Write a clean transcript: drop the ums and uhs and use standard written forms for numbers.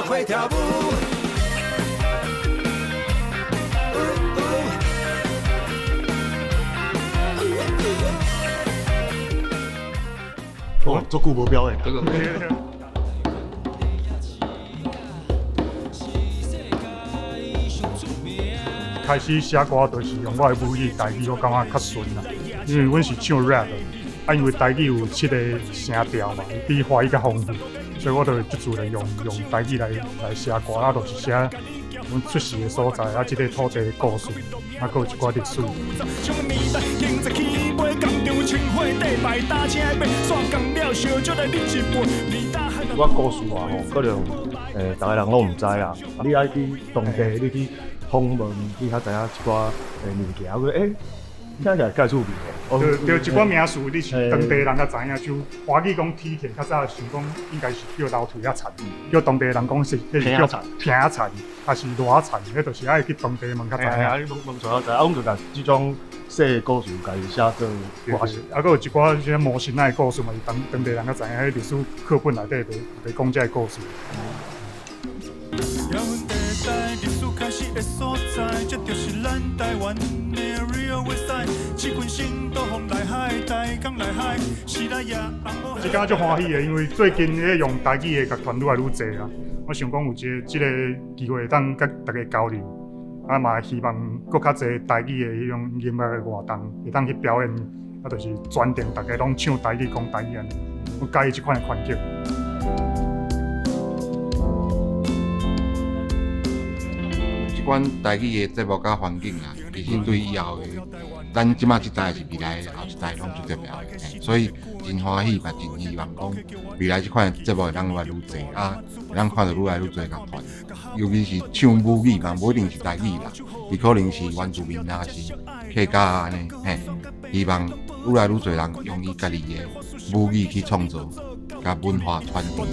伙跳舞。哦，足久無表演。開始寫歌就是用我的母語台語，我感覺較順啦。因為阮是唱 rap 的，啊，因為台語有七個聲調嘛，比華語較豐富，所以我就足自然用台語來寫歌，啊，就是寫阮出世的所在，啊，這個土地的故事，啊，閣有一寡歷史。我故事啊吼，可能逐个人攏毋知啦。你愛去當地，你去訪問，你才知影一寡物件。我講聽起來蓋趣味哦。對對，一寡名詞你是當地人才知影，像華語講鐵田，較早想講應該是叫老腿仔田，叫當地人講是彼是叫坪仔田，抑是蚵仔田，彼就是愛去當地問才知影。啊，你問問出來知，啊，阮就共這種細的故事，共伊寫做歌詞。啊，閣有一寡啥魔神仔的故事嘛，是當地人才知影，彼歷史課本內底袂講這个故事。這敢足歡喜的，因為最近咧用台語的樂團愈來愈濟啊。我想講有這個機會會當佮大家交流，啊嘛希望閣較濟台語的彼種音樂的活動會當去表演，啊，就是全程大家攏唱台語、講台語按呢，我佮意這款的環境。這款台語的節目佮環境啊，其實對以後的咱這馬這代是未來後一代攏足重要的，所以真歡喜嘛，真希望講未來這款節目會當愈來愈濟啊，會當看著愈來愈濟樂團，尤其是唱母語嘛，無一定是台語啦，伊可能是原住民啊，是客家啊按呢，嘿，希望愈來愈濟人用伊家己的母語去創作。佮文化傳承。